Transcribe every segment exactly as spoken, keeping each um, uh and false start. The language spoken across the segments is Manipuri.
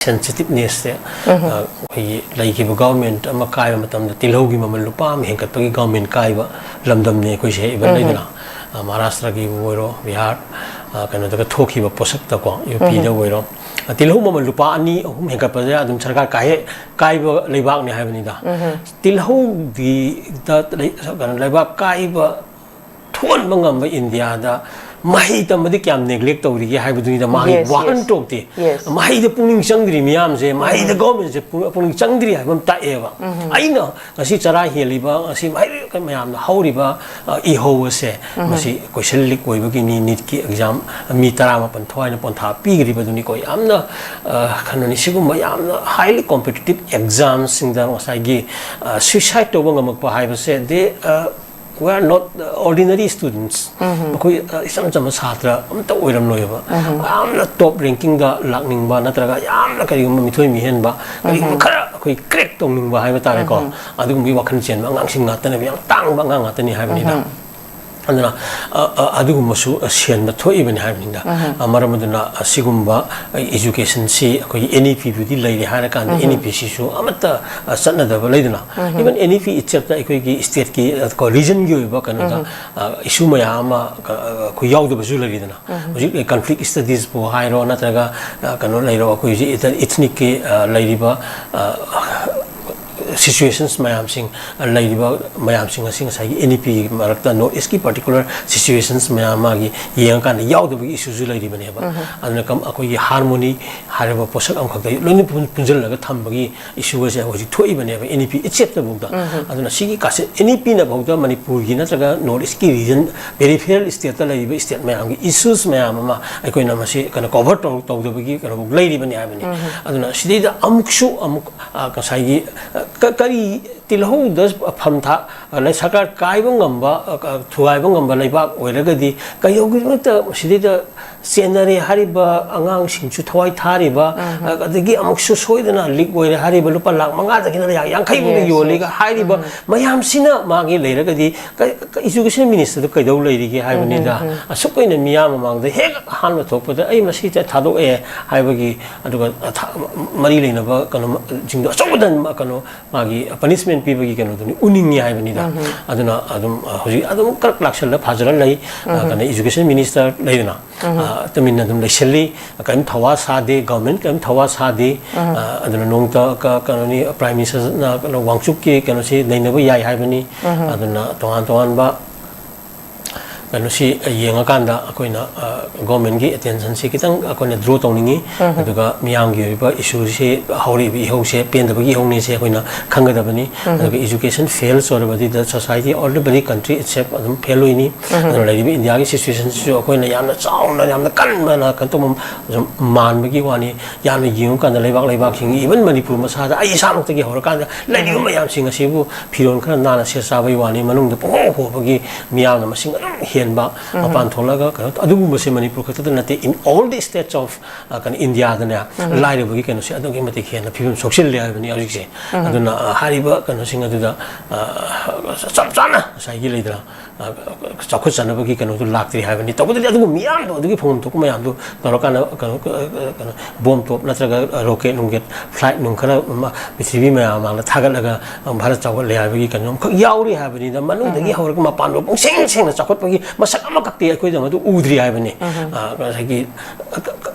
ꯁꯦꯟꯁꯤꯇꯤꯞꯅꯦꯁꯁꯦ ꯑꯩꯈꯣꯏꯒꯤ ꯂꯩꯈꯤꯕ ꯒꯣꯔꯃꯦꯟ ꯑꯃ ꯀꯥꯏꯕ ꯃꯇꯝꯗ ꯇꯤꯜꯍꯧꯒꯤ ꯃꯃꯜ ꯂꯨꯄꯥ ꯑꯃ ꯍꯦꯟꯒꯠꯄꯒꯤ ꯒꯣꯔꯃꯦꯟ ꯀꯥꯏꯕ ꯂꯝꯗꯝꯅꯤ ꯑꯩꯈꯣꯏꯁꯦ꯫ ꯏꯚꯟ ꯂꯩꯗꯅ ꯃꯍꯥꯔꯥꯁꯇ꯭ꯔꯒꯤ ꯑꯣꯏꯔꯣ, ꯕꯤꯍꯥꯔ, ꯀꯩꯅꯣꯗꯒ ꯊꯣꯛꯈꯤꯕ ꯄꯣꯠꯁꯛꯇꯀꯣ, ꯌꯨ ꯄꯤꯗ ꯑꯣꯏꯔꯣ, ꯇꯤꯜꯍꯧ ꯃꯃꯜ ꯂꯨꯄꯥ ꯑꯅꯤ ꯑꯍꯨꯝ ꯍꯦꯟꯒꯠꯄꯁꯦ ꯑꯗꯨꯝ ꯁꯔꯀꯥꯔ ꯀꯥꯏꯕ ꯂꯩꯕꯥꯛꯅꯤ ꯍꯥꯏꯕꯅꯤꯗ꯫ ꯇꯤꯜꯍꯧꯒꯤꯗ ꯂꯩꯕꯥꯛ ꯀꯥꯏꯕ ꯊꯣꯛꯍꯟꯕ ꯉꯝꯕ ꯏꯟꯗꯤꯌꯥꯗ ꯃꯍꯩ ꯇꯝꯕꯗꯤ ꯀꯌꯥꯝ ꯅꯦꯒ꯭ꯂꯦꯛ ꯇꯧꯔꯤꯒꯦ ꯍꯥꯏꯕꯗꯨꯅꯤꯗ ꯃꯥꯒꯤ ꯋꯥꯍꯟꯊꯣꯛꯇꯤ꯫ ꯃꯍꯩꯗ ꯄꯨꯛꯅꯤꯡ ꯆꯪꯗ꯭ꯔꯤ ꯃꯤꯌꯥꯝꯁꯦ, ꯃꯍꯩꯗ ꯒꯣꯔꯃꯦꯟꯁꯦ ꯄꯨꯛꯅꯤꯡ ꯆꯪꯗ꯭ꯔꯤ ꯍꯥꯏꯕ ꯑꯃ ꯇꯥꯛꯑꯦꯕ꯫ ꯑꯩꯅ ꯉꯁꯤ ꯆꯔꯥ ꯍꯦꯜꯂꯤꯕ, ꯉꯁꯤ ꯃꯍꯩꯔꯣꯏ ꯃꯌꯥꯝꯅ ꯍꯧꯔꯤꯕ ꯏꯍꯧ ꯑꯁꯦ, ꯃꯁꯤ ꯀꯣꯏꯁꯟ ꯂꯤꯛ ꯑꯣꯏꯕꯒꯤꯅꯤ, ꯅꯤꯠꯀꯤ ꯑꯦꯛꯖꯥꯝ ꯃꯤ ꯇꯔꯥꯃꯥꯄꯟ ꯊꯋꯥꯏꯅ ꯄꯣꯟꯊꯥ ꯄꯤꯈ꯭ꯔꯤꯕꯗꯨꯅꯤꯀꯣ꯫ ꯌꯥꯝꯅ ꯀꯩꯅꯣꯅꯤ꯫ ꯁꯤꯒꯨꯝꯕ ꯌꯥꯝꯅ ꯍꯥꯏꯂꯤ ꯀꯣꯝꯄꯤꯇꯤꯇꯤꯞ ꯑꯦꯛꯖꯥꯝꯁꯤꯡꯗ ꯉꯁꯥꯏꯒꯤ ꯁꯨꯏꯁꯥꯏꯠ ꯇꯧꯕ ꯉꯝꯃꯛꯄ ꯍꯥꯏꯕꯁꯦ, they, we are not ordinary students. ꯑꯩꯈꯣꯏ ꯏꯆꯝ ꯆꯝꯕ ꯁꯥꯇ꯭ꯔ ꯑꯃꯇ ꯑꯣꯏꯔꯝꯂꯣꯏꯕ꯫ ꯌꯥꯝꯅ ꯇꯣꯞ ꯔꯦꯡꯀꯤꯡꯗ ꯂꯥꯛꯅꯤꯡꯕ ꯅꯠꯇ꯭ꯔꯒ ꯌꯥꯝꯅ ꯀꯔꯤꯒꯨꯝꯕ ꯃꯤꯊꯣꯏ ꯃꯤꯍꯦꯟꯕ, ꯀꯔꯤꯒꯨꯝꯕ ꯈꯔ ꯑꯩꯈꯣꯏ ꯀ꯭ꯔꯦꯛ ꯇꯧꯅꯤꯡꯕ ꯍꯥꯏꯕ ꯇꯥꯔꯦꯀꯣ꯫ ꯑꯗꯨꯒꯨꯝꯕꯒꯤ ꯋꯥꯈꯜ ꯆꯦꯟꯕ ꯑꯉꯥꯡꯁꯤꯡ ꯉꯥꯛꯇꯅꯦꯕ, ꯌꯥꯝ ꯇꯥꯡꯕ ꯑꯉꯥꯡ ꯉꯥꯛꯇꯅꯤ ꯍꯥꯏꯕꯅꯤꯗ꯫ ꯑꯗꯨꯅ ꯑꯗꯨꯒꯨꯝꯕꯁꯨ ꯁꯦꯟꯕ ꯊꯣꯛꯏꯕꯅꯤ ꯍꯥꯏꯕꯅꯤꯗ꯫ ꯃꯔꯝ ꯑꯗꯨꯅ ꯑꯁꯤꯒꯨꯝꯕ ꯏꯖꯨꯀꯦꯁꯟꯁꯤ ꯑꯩꯈꯣꯏꯒꯤ ꯑꯦꯟ ꯏ ꯄꯤꯕꯨꯗꯤ ꯂꯩꯔꯦ ꯍꯥꯏꯔꯀꯥꯟꯗ, ꯑꯦꯟ ꯏ ꯄꯤꯁꯤꯁꯨ ꯑꯃꯠꯇ ꯆꯠꯅꯗꯕ ꯂꯩꯗꯅ꯫ ꯏꯚꯟ ꯑꯦꯟ ꯏ ꯄꯤ ꯏꯠꯁꯦꯜꯐꯇ ꯑꯩꯈꯣꯏꯒꯤ ꯁ꯭ꯇꯦꯠꯀꯤ, ꯀꯣ, ꯔꯤꯖꯟꯒꯤ ꯑꯣꯏꯕ ꯀꯩꯅꯣꯗ ꯏꯁꯨ ꯃꯌꯥꯝ ꯑꯃ ꯑꯩꯈꯣꯏ ꯌꯥꯎꯗꯕꯁꯨ ꯂꯩꯔꯤꯗꯅ꯫ ꯍꯧꯖꯤꯛ ꯀꯟꯐ꯭ꯂꯤꯛ ꯁ꯭ꯇꯗꯤꯁꯄꯨ ꯍꯥꯏꯔꯣ, ꯅꯠꯇ꯭ꯔꯒ ꯀꯩꯅꯣ ꯂꯩꯔꯣ, ꯑꯩꯈꯣꯏ ꯍꯧꯖꯤꯛ ꯏꯊꯅꯤꯛꯀꯤ ꯂꯩꯔꯤꯕ ꯁꯤꯆꯨꯋꯦꯁꯟꯁ ꯃꯌꯥꯝꯁꯤꯡ, ꯂꯩꯔꯤꯕ ꯃꯌꯥꯝꯁꯤꯡ ꯑꯁꯤ ꯉꯁꯥꯏꯒꯤ ꯑꯦꯟ ꯏ ꯄꯤꯒꯤ ꯃꯔꯛꯇ ꯅꯣꯔꯠ ꯏꯁꯀꯤ ꯄꯥꯔꯇꯤꯀꯨꯂꯔ ꯁꯤꯆꯨꯋꯦꯁꯟꯁ ꯃꯌꯥꯝ ꯃꯥꯒꯤ ꯌꯦꯡꯉꯀꯥꯟꯗ ꯌꯥꯎꯗꯕꯒꯤ ꯏꯁꯨꯁꯨ ꯂꯩꯔꯤꯕꯅꯦꯕ꯫ ꯑꯗꯨꯅ ꯑꯩꯈꯣꯏꯒꯤ ꯍꯥꯔꯃꯣꯅꯤ ꯍꯥꯏꯔꯤꯕ ꯄꯣꯠꯁꯛ ꯑꯃꯈꯛꯇ ꯂꯣꯏꯅ ꯄꯨꯟꯁꯤꯜꯂꯒ ꯊꯝꯕꯒꯤ ꯏꯁꯨ ꯑꯁꯦ ꯍꯧꯖꯤꯛ ꯊꯣꯛꯏꯕꯅꯦꯕ ꯑꯦꯟ ꯏ ꯄꯤ ꯏꯠꯁꯦꯜꯐꯇꯐꯥꯎꯗ꯫ ꯑꯗꯨꯅ ꯁꯤꯒꯤ ꯀꯥꯁꯦ ꯑꯦꯟ ꯏ ꯄꯤꯅꯐꯥꯎꯗ ꯃꯅꯤꯄꯨꯔꯒꯤ ꯅꯠꯇ꯭ꯔꯒ ꯅꯣꯔꯠ ꯏꯁꯀꯤ ꯔꯤꯖꯟ, ꯄꯦꯔꯤꯐꯦꯔꯦꯜ ꯁ꯭ꯇꯦꯠꯇ ꯂꯩꯔꯤꯕ ꯁ꯭ꯇꯦꯠ ꯃꯌꯥꯝꯒꯤ ꯏꯁꯨꯁ ꯃꯌꯥꯝ ꯑꯃ ꯑꯩꯈꯣꯏꯅ ꯃꯁꯤ ꯀꯩꯅꯣ ꯀꯣꯚꯔ ꯇꯧ ꯇꯧꯗꯕꯒꯤ ꯀꯩꯅꯣꯐꯥꯎ ꯂꯩꯔꯤꯕꯅꯤ ꯍꯥꯏꯕꯅꯤ꯫ ꯑꯗꯨꯅ ꯁꯤꯗꯩꯗ ꯑꯃꯨꯛꯁꯨ ꯑꯃꯨꯛ ꯉꯁꯥꯏꯒꯤ ꯀꯔꯤ ꯇꯤꯜꯍꯧꯗ ꯐꯝ ꯊꯥ, ꯁꯔꯀꯥꯔ ꯀꯥꯏꯕ ꯉꯝꯕ, ꯊꯨꯒꯥꯏꯕ ꯉꯝꯕ ꯂꯩꯕꯥꯛ ꯑꯣꯏꯔꯒꯗꯤ ꯀꯩꯗꯧꯒꯤꯗꯃꯛꯇ ꯃꯁꯤꯗꯩꯗ ꯆꯦꯟꯅꯔꯦ ꯍꯥꯏꯔꯤꯕ ꯑꯉꯥꯡꯁꯤꯡꯁꯨ ꯊꯋꯥꯏ ꯊꯥꯔꯤꯕ, ꯑꯗꯒꯤ ꯑꯃꯨꯛꯁꯨ ꯁꯣꯏꯗꯅ ꯂꯤꯛ ꯑꯣꯏꯔꯦ ꯍꯥꯏꯔꯤꯕ ꯂꯨꯄꯥ ꯂꯥꯈ ꯃꯉꯥꯗꯒꯤꯅ ꯂꯥꯈ ꯌꯥꯡꯈꯩ ꯐꯥꯎꯗ ꯌꯣꯜꯂꯤꯒ ꯍꯥꯏꯔꯤꯕ ꯃꯌꯥꯝꯁꯤꯅ ꯃꯥꯒꯤ ꯂꯩꯔꯒꯗꯤ ꯀ-, ꯀ-, education minister ꯗꯨ ꯀꯩꯗꯧ ꯂꯩꯔꯤꯒꯦ ꯍꯥꯏꯕꯅꯤꯗ꯫ ꯑꯁꯨꯛ ꯀꯨꯏꯅ ꯃꯤꯌꯥꯝ ꯃꯃꯥꯡꯗ ꯍꯦꯛ ꯑꯍꯥꯟꯕ ꯊꯣꯛꯄꯗ ꯑꯩ ꯃꯁꯤ ꯊꯥꯗꯣꯛꯑꯦ ꯍꯥꯏꯕꯒꯤ, ꯑꯗꯨꯒ ꯊ-, ꯃꯔꯤ ꯂꯩꯅꯕ ꯀꯩꯅꯣꯁꯤꯡꯗꯣ ꯑꯆꯧꯕꯗ ꯀꯩꯅꯣ ꯃꯥꯒꯤ punishment ꯄꯤꯕꯒꯤ ꯀꯩꯅꯣꯗꯨꯅꯤ ꯎꯅꯤꯡꯉꯤ ꯍꯥꯏꯕꯅꯤꯗ꯫ ꯑꯗꯨꯅ ꯑꯗꯨꯝ, ꯑ, ꯍꯧꯖꯤꯛ ꯑꯗꯨꯝ ꯀꯔꯛ ꯂꯥꯛꯁꯜꯂ ꯐꯥꯖꯔ ꯂꯩ꯫ ꯑ, ꯀꯩꯅꯣ education minister ꯂꯩꯗꯅ, ꯑ, ꯇꯨꯃꯤꯟꯅ ꯑꯗꯨꯝ ꯂꯩꯁꯤꯜꯂꯤ꯫ ꯀꯔꯤꯝ ꯊꯋꯥ ꯁꯥꯗꯦ, government ꯀꯔꯤꯝ ꯊꯋꯥ ꯁꯥꯗꯦ꯫ ꯑ, ꯑꯗꯨꯅ ꯅꯣꯡꯃꯇ ꯀ-, ꯀꯩꯅꯣꯅꯤ, prime minister ꯅ ꯀꯩꯅꯣ ꯋꯥꯡꯆꯨꯞꯀꯤ ꯀꯩꯅꯣꯁꯤ ꯅꯩꯅꯕ ꯌꯥꯏ ꯍꯥꯏꯕꯅꯤ꯫ ꯑꯗꯨꯅ ꯇꯣꯉꯥꯟ ꯇꯣꯉꯥꯟꯕ ꯀꯩꯅꯣꯁꯤ ꯌꯦꯡꯉꯀꯥꯟꯗ ꯑꯩꯈꯣꯏꯅ, ꯑ, government ꯀꯤ attention ꯁꯤ ꯈꯤꯇꯪ ꯑꯩꯈꯣꯏꯅ draw ꯇꯧꯅꯤꯡꯉꯤ꯫ ꯑꯗꯨꯒ ꯃꯤꯌꯥꯝꯒꯤ ꯑꯣꯏꯕ issue ꯁꯤ, ꯍꯧꯔꯛꯏꯕ ꯏꯍꯧꯁꯦ ꯄꯦꯟꯗꯕꯒꯤ ꯏꯍꯧꯅꯤ ꯁꯤ ꯑꯩꯈꯣꯏꯅ ꯈꯪꯒꯗꯕꯅꯤ꯫ ꯑꯗꯨꯒ education fail ꯑꯣꯏꯔꯕꯗꯤ the society, all the very country itself ꯑꯗꯨꯝ fail ꯑꯣꯏꯅꯤ꯫ ꯑꯗꯨꯅ ꯂꯩꯔꯤꯕ ꯏꯟꯗꯤꯌꯥꯒꯤ situation ꯁꯤꯁꯨ ꯑꯩꯈꯣꯏꯅ ꯌꯥꯝꯅ ꯆꯥꯎꯅ, ꯌꯥꯝꯅ ꯀꯟꯕꯅ ꯀꯩꯅꯣ ꯇꯧꯕ ꯁꯨꯝ ꯃꯥꯟꯕꯒꯤ ꯋꯥꯅꯤ꯫ ꯌꯥꯝꯅ ꯌꯦꯡꯉꯨꯀꯥꯟꯗ ꯂꯩꯕꯥꯛ ꯂꯩꯕꯥꯛꯁꯤꯡ, even ꯃꯅꯤꯄꯨꯔ ꯃꯁꯥꯗ ꯑꯩ ꯏꯁꯥꯃꯛꯇꯒꯤ ꯍꯧꯔꯀꯥꯟꯗ ꯂꯩꯔꯤꯕ ꯃꯌꯥꯝꯁꯤꯡ ꯑꯁꯤꯕꯨ ꯐꯤꯔꯣꯜ ꯈꯔ ꯅꯥꯟꯅ ꯁꯦꯠ ꯆꯥꯕꯒꯤ ꯋꯥꯅꯤ, ꯃꯅꯨꯡꯗ ꯄꯨꯡꯍꯣ ꯍꯣꯕꯒꯤ ꯃꯤꯌꯥꯝꯅ ꯃꯁꯤꯡ ꯑꯗꯨꯝ ꯍꯦꯟꯕ, ꯃꯄꯥꯟ ꯊꯣꯛꯂꯒ ꯀꯩꯅꯣ, ꯑꯗꯨꯒꯨꯝꯕꯁꯦ ꯃꯅꯤꯄꯨꯔ ꯈꯛꯇꯗ ꯅꯠꯇꯦ, in all the states of, ꯑ, ꯀꯩꯅꯣ, ꯏꯟꯗꯤꯌꯥꯗꯅꯦ ꯂꯥꯏꯔꯕꯒꯤ ꯀꯩꯅꯣꯁꯦ ꯑꯗꯨꯛꯀꯤ ꯃꯇꯤꯛ ꯍꯦꯟꯅ ꯐꯤꯕꯝ ꯁꯣꯛꯆꯤꯜꯂꯦ ꯍꯥꯏꯕꯅꯤ ꯍꯧꯖꯤꯛꯁꯦ꯫ ꯑꯗꯨꯅ, ꯑ, ꯍꯥꯏꯔꯤꯕ ꯀꯩꯅꯣꯁꯤꯡ ꯑꯗꯨꯗ, ꯑ, ꯆꯞ ꯆꯥꯅ ꯉꯁꯥꯏꯒꯤ ꯂꯩꯗꯅ, ꯑ, ꯆꯥꯎꯈꯠꯆꯅꯕꯒꯤ ꯀꯩꯅꯣꯗꯨ ꯂꯥꯛꯇ꯭ꯔꯤ ꯍꯥꯏꯕꯅꯤ꯫ ꯇꯧꯕꯗꯗꯤ ꯑꯗꯨꯒꯨꯝꯕ ꯃꯤꯌꯥꯝꯗꯣ ꯑꯗꯨꯒꯤ ꯐꯪꯐꯝ ꯊꯣꯛꯄ ꯃꯌꯥꯝꯗꯨ ꯇꯧꯔꯀꯥꯟꯗ ꯀꯩꯅꯣ, ꯀꯩꯅꯣ, ꯕꯣꯝ ꯇꯣꯞ ꯅꯠꯇ꯭ꯔꯒ ꯔꯣꯀꯦꯠ ꯅꯨꯡꯀꯦꯠ ꯐ꯭ꯂꯥꯏꯠ ꯅꯨꯡ ꯈꯔ ꯑꯃ ꯄ꯭ꯔꯤꯊꯤꯕꯤ ꯃꯌꯥꯝ ꯃꯥꯡꯗ ꯊꯥꯒꯠꯂꯒ ꯚꯥꯔꯠ ꯆꯥꯎꯈꯠꯂꯦ ꯍꯥꯏꯕꯒꯤ ꯀꯩꯅꯣ ꯑꯃꯈꯛ ꯌꯥꯎꯔꯤ ꯍꯥꯏꯕꯅꯤꯗ꯫ ꯃꯅꯨꯡꯗꯒꯤ ꯍꯧꯔꯒ ꯃꯄꯥꯟꯗ ꯄꯨꯡꯁꯦꯡ ꯁꯦꯡꯅ ꯆꯥꯎꯈꯠꯄꯒꯤ ꯃꯁꯛ ꯑꯃꯈꯛꯇꯤ ꯑꯩꯈꯣꯏꯗ ꯃꯗꯨ ꯎꯗ꯭ꯔꯤ ꯍꯥꯏꯕꯅꯤ꯫ ꯑ, ꯉꯁꯥꯏꯒꯤ, ꯑ, ꯀ-, ꯀ-,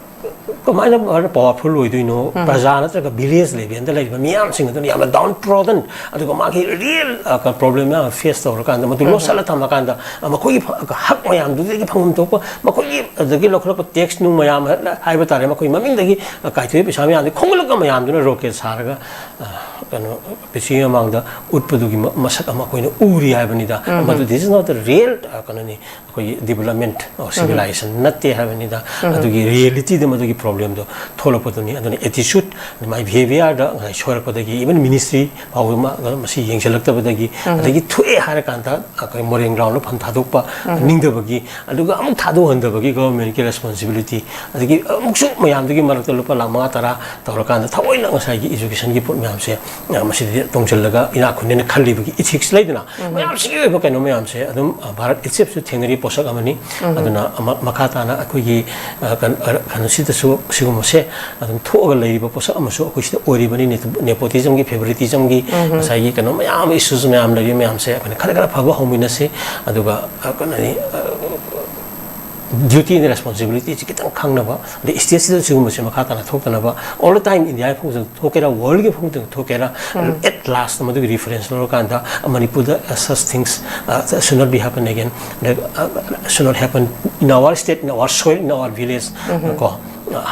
ꯀꯃꯥꯏꯅ ꯚꯥꯔꯠ powerful ꯑꯣꯏꯗꯣꯏꯅꯣ? ꯄ꯭ꯔꯖꯥ ꯅꯠꯇ꯭ꯔꯒ village level ꯗ ꯂꯩꯔꯤꯕ ꯃꯤꯌꯥꯝꯁꯤꯡ ꯑꯗꯨꯅ ꯌꯥꯝꯅ downtrodden, ꯑꯗꯨꯒ ꯃꯥꯒꯤ real, ꯑ, ꯀ-, problem ꯃꯌꯥꯝ face ꯇꯧꯔꯀꯥꯟꯗ ꯃꯗꯨ ꯂꯣꯠꯁꯤꯜꯂ ꯊꯝꯃꯀꯥꯟꯗ, ꯑ, ꯃꯈꯣꯏꯒꯤ ꯐ-, ꯍꯛ ꯃꯌꯥꯝꯗꯨꯗꯒꯤ ꯐꯪꯐꯝ ꯊꯣꯛꯄ ꯃꯈꯣꯏꯒꯤ ꯑꯗꯨꯗꯒꯤ ꯂꯧꯈꯠꯂꯛꯄ tax ꯅꯨꯡ ꯃꯌꯥꯝ ꯍꯥꯏꯕ ꯇꯥꯔꯦ, ꯃꯈꯣꯏ ꯃꯃꯤꯡꯗꯒꯤ, ꯑ, ꯀꯥꯏꯊꯣꯛꯏ ꯄꯩꯁꯥ ꯃꯌꯥꯝꯗꯨ ꯈꯣꯝꯒꯠꯂꯛꯄ ꯃꯌꯥꯝꯗꯨꯅ ꯔꯣꯀꯦꯠ ꯁꯥꯔꯒ, ꯑ, ꯀꯩꯅꯣ, ꯄ꯭ꯔꯤꯊꯤꯕꯤ ꯃꯃꯥꯡꯗ ꯎꯠꯄꯗꯨꯒꯤ ꯃ-, ꯃꯁꯛ ꯑꯃ ꯑꯩꯈꯣꯏꯅ ꯎꯔꯤ ꯍꯥꯏꯕꯅꯤꯗ꯫ ꯃꯗꯨ this is not the real, ꯑ, ꯀꯩꯅꯣꯅꯤ꯫ ꯑꯩꯈꯣꯏꯒꯤ development or civilization ꯅꯠꯇꯦ ꯍꯥꯏꯕꯅꯤꯗ꯫ ꯑꯗꯨꯒꯤ reality ꯗ ꯃꯗꯨꯒꯤ problem ꯗꯣ ꯊꯣꯛꯂꯛꯄꯗꯨꯅꯤ꯫ ꯑꯗꯨꯅ attitude, ꯃꯥꯏ behaviour ꯗ ꯉꯁꯥꯏ ꯁꯣꯏꯔꯛꯄꯗꯒꯤ even ministry ꯐꯥꯎꯕ ꯃ-, ꯃꯁꯤ ꯌꯦꯡꯁꯤꯜꯂꯛꯇꯕꯗꯒꯤ, ꯑꯗꯒꯤ ꯊꯣꯛꯑꯦ ꯍꯥꯏꯔꯀꯥꯟꯗ ꯑꯩꯈꯣꯏ ꯃꯣꯔꯦꯡ ground ꯗ ꯐꯝ ꯊꯥꯗꯣꯛꯄ ꯅꯤꯡꯗꯕꯒꯤ, ꯑꯗꯨꯒ ꯑꯃꯨꯛ ꯊꯥꯗꯣꯛꯍꯟꯗꯕꯒꯤ government ꯀꯤ responsibility, ꯑꯗꯒꯤ ꯑꯃꯨꯛꯁꯨ ꯃꯌꯥꯝꯗꯨꯒꯤ ꯃꯔꯛꯇ ꯂꯨꯄꯥ ꯂꯥꯈ ꯃꯉꯥ ꯇꯔꯥ ꯇꯧꯔꯀꯥꯟꯗ ꯊꯑꯣꯏꯅ ꯉꯁꯥꯏꯒꯤ education ꯒꯤ ꯄꯣꯠ ꯃꯌꯥꯝꯁꯦ, ꯑ, ꯃꯁꯤꯗꯤ ꯇꯣꯡꯁꯤꯜꯂꯒ ꯏꯅꯥꯛ ꯈꯨꯟꯅꯦꯅ ꯈꯜꯂꯤꯕꯒꯤ ethics ꯂꯩꯗꯅ, ꯃꯌꯥꯝꯁꯤꯒꯤ ꯑꯣꯏꯕ ꯀꯩꯅꯣ ꯃꯌꯥꯝꯁꯦ ꯑꯗꯨꯝ, ꯑ, ꯚꯥꯔꯠ itself ꯁꯨ ꯊꯦꯡꯅꯔꯤ ꯄꯣꯠꯁꯛ ꯑꯃꯅꯤ꯫ ꯑꯗꯨꯅ ꯑꯃ-, ꯃꯈꯥ ꯇꯥꯅ ꯑꯩꯈꯣꯏꯒꯤ, ꯑ, ꯀꯩꯅꯣ-, ꯑ, ꯀꯩꯅꯣꯁꯤꯗꯁꯨ ꯁꯤꯒꯨꯝꯕꯁꯦ ꯑꯗꯨꯝ ꯊꯣꯛꯑꯒ ꯂꯩꯔꯤꯕ ꯄꯣꯠꯁꯛ ꯑꯃꯁꯨ ꯑꯩꯈꯣꯏ ꯁꯤꯗ ꯑꯣꯏꯔꯤꯕꯅꯤ꯫ Nepo-, nepotism ꯒꯤ, favouritism ꯒꯤ, ꯉꯁꯥꯏꯒꯤ ꯀꯩꯅꯣ ꯃꯌꯥꯝ, issues ꯃꯌꯥꯝ ꯂꯩꯔꯤ ꯃꯌꯥꯝꯁꯦ ꯑꯩꯈꯣꯏꯅ ꯈꯔ ꯈꯔ ꯐꯕ ꯍꯧꯃꯤꯟꯅꯁꯤ꯫ ꯑꯗꯨꯒ, ꯑ, ꯀꯩꯅꯣꯅꯤ, ꯑ, duty and responsibility ꯁꯤ ꯈꯤꯇꯪ ꯈꯪꯅꯕ, ꯑꯗꯩ state ꯁꯤꯗ ꯁꯤꯒꯨꯝꯕꯁꯦ ꯃꯈꯥ ꯇꯥꯅ ꯊꯣꯛꯇꯅꯕ, all the time India ꯒꯤ ꯃꯐꯝꯁꯤꯗ ꯊꯣꯛꯀꯦꯔꯥ, world ꯒꯤ ꯃꯐꯝꯁꯤꯗ ꯊꯣꯛꯀꯦꯔꯥ, at last ꯃꯗꯨꯒꯤ reference ꯂꯧꯔꯀꯥꯟꯗ ꯃꯅꯤꯄꯨꯔꯗ such things, uh, should not be happen again, uh, should not happen in our state, in our soil, in our village, ꯀꯣ꯫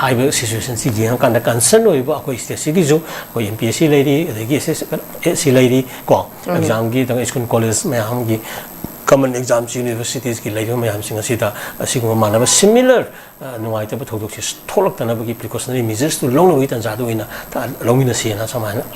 ꯍꯥꯏꯕ situation ꯁꯤ ꯌꯦꯡꯉꯀꯥꯟꯗ concern ꯑꯣꯏꯕ ꯑꯩꯈꯣꯏ state ꯁꯤꯒꯤꯁꯨ ꯑꯩꯈꯣꯏ M P S C ꯂꯩꯔꯤ, ꯑꯗꯒꯤ S S C ꯂꯩꯔꯤ, ꯀꯣ꯫ Exam ꯒꯤ, ꯑꯗꯨꯒ school college ꯃꯌꯥꯝꯒꯤ common exams, universities ꯀꯤ ꯂꯩꯔꯤꯕ ꯃꯌꯥꯝꯁꯤꯡ ꯑꯁꯤꯗ ꯑꯁꯤꯒꯨꯝꯕ ꯃꯥꯟꯅꯕ similar, ꯑ, ꯅꯨꯡꯉꯥꯏꯇꯕ ꯊꯧꯗꯣꯛꯁꯦ ꯊꯣꯛꯂꯛꯇꯅꯕꯒꯤ precautionary measures ꯇꯨ ꯂꯧꯅꯕꯒꯤ ꯇꯥꯟꯖꯥꯗ ꯑꯣꯏꯅ ꯊ-, ꯂꯧꯃꯤꯟꯅꯁꯦꯅ ꯁꯨꯃꯥꯏꯅ